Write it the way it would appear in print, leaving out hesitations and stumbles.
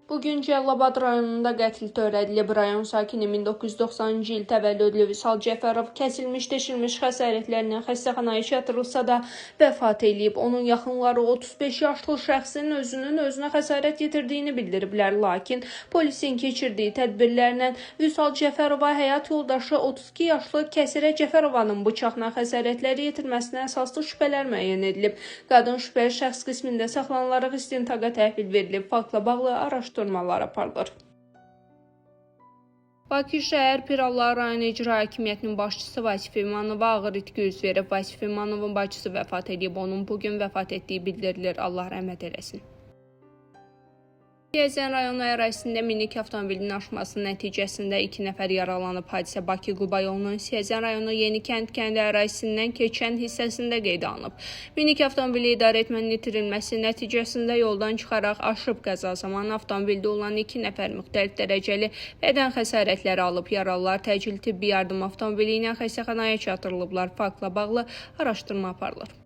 Bugün Cəlilabad rayonunda qətl törədilib. Rayon sakini 1990-cı il təvəllüdlü Vüsal Cəfərov kəsilmiş, deşilmiş xəsarətlərlə xəstəxanaya çatdırılsa da vəfat eləyib. Onun yaxınları 35 yaşlı şəxsin özünün özünə xəsarət yetirdiyini bildiriblər. Lakin polisin keçirdiyi tədbirlərlə Vüsal Cəfərova həyat yoldaşı 32 yaşlı Kəsirə Cəfərovanın bıçaqla xəsarətləri yetirməsinə əsaslı şübhələr müəyyən edilib. Qadın şübhəli şəxs qismində saxlanılaraq istintaqa təhvil verilib. Faktla bağlı araşdırmalar aparılır. Bakı şəhər Pirallar rayon İcra Hakimiyyətinin başçısı Vasif İmanova ağır itki üz verib. Vasif İmanovun bacısı vəfat edib. Onun bugün vəfat etdiyi bildirilir. Allah rəhmət eləsin. Siyəzən rayonu ərazisində minik avtomobilinin aşması nəticəsində 2 nəfər yaralanıb. Hadisə Bakı-Quba yolunun Siyəzən rayonu Yenikənd kəndi ərazisindən keçən hissəsində qeydə alınıb. Minik avtomobili idarə etmənin itirilməsi nəticəsində yoldan çıxaraq aşıb. Qəza zamanı avtomobildə olan 2 nəfər müxtəlif dərəcəli bədən xəsarətləri alıb. Yaralılar təcili tibbi yardım avtomobili ilə xəstəxanaya çatdırılıblar. Faktla bağlı araşdırma aparılır.